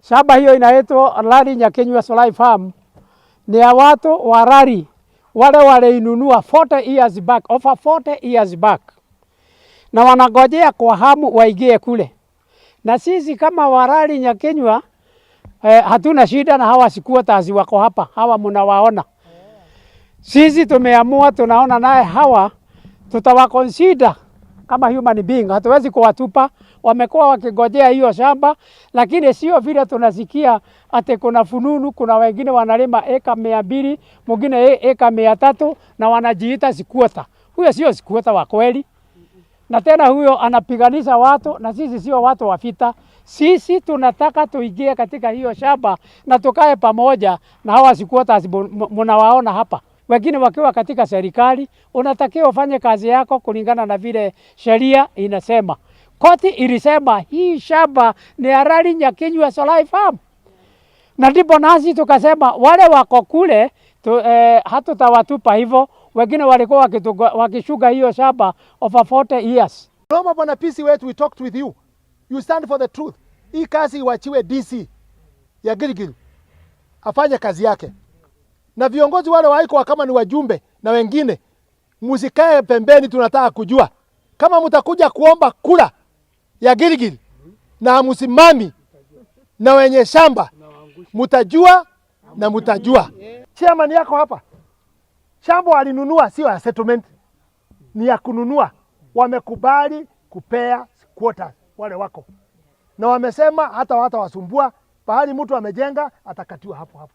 Shamba hiyo inaitwa Lari Nyakinyua Solai Farm, ni ya watu wa Lari wale waleinunua 40 years back, over 40 years back, na wanagojea kwa hamu waingie kule. Na sisi kama Warari Nyakinyua hatuna shida na hawa squatters wako hapa, hawa mnawaona. Sisi tumeamua, tunaona naye hawa tutawaconsider kama human being, hatuwezi kuwatupa. Wamekuwa wakigojea hiyo shamba, lakini sio vile tunasikia ati kuna fununu, kuna wengine wanalima eka 200, mwingine eka 300 na wanajiita squatter. Huyo sio squatter wa kweli, na tena huyo anapiganisha watu, na sisi sio watu wa vita. Sisi tunataka tuingie katika hiyo shamba na tukae pamoja na hawa squatters mnawaona hapa, wengine wakiwa katika serikali. Unatakiwa ufanye kazi yako kulingana na vile sheria inasema. Koti ilisema hii shamba ni Harari Nyakinyua Solai Farm, na ndipo nasi tukasema wale wako kule hatutawatupa hivyo. Wengine walikuwa wakishuga hiyo shamba over 40 years. Naomba bwana PC wetu, we talked with you. You stand for the truth. Hii kazi iwachiwe DC ya Gilgil afanye kazi yake, na viongozi wale waiko kama ni wajumbe na wengine, msikae pembeni. Tunataka kujua kama mtakuja kuomba kura ya Gilgil na msimami na wenye shamba, mtajua na mtajua. Chairman yako hapa, shamba alinunua sio ya settlement, ni ya kununua. Wamekubali kupea squatters wale wako na wamesema hata wasumbua pahali mtu amejenga atakatiwa hapo hapo.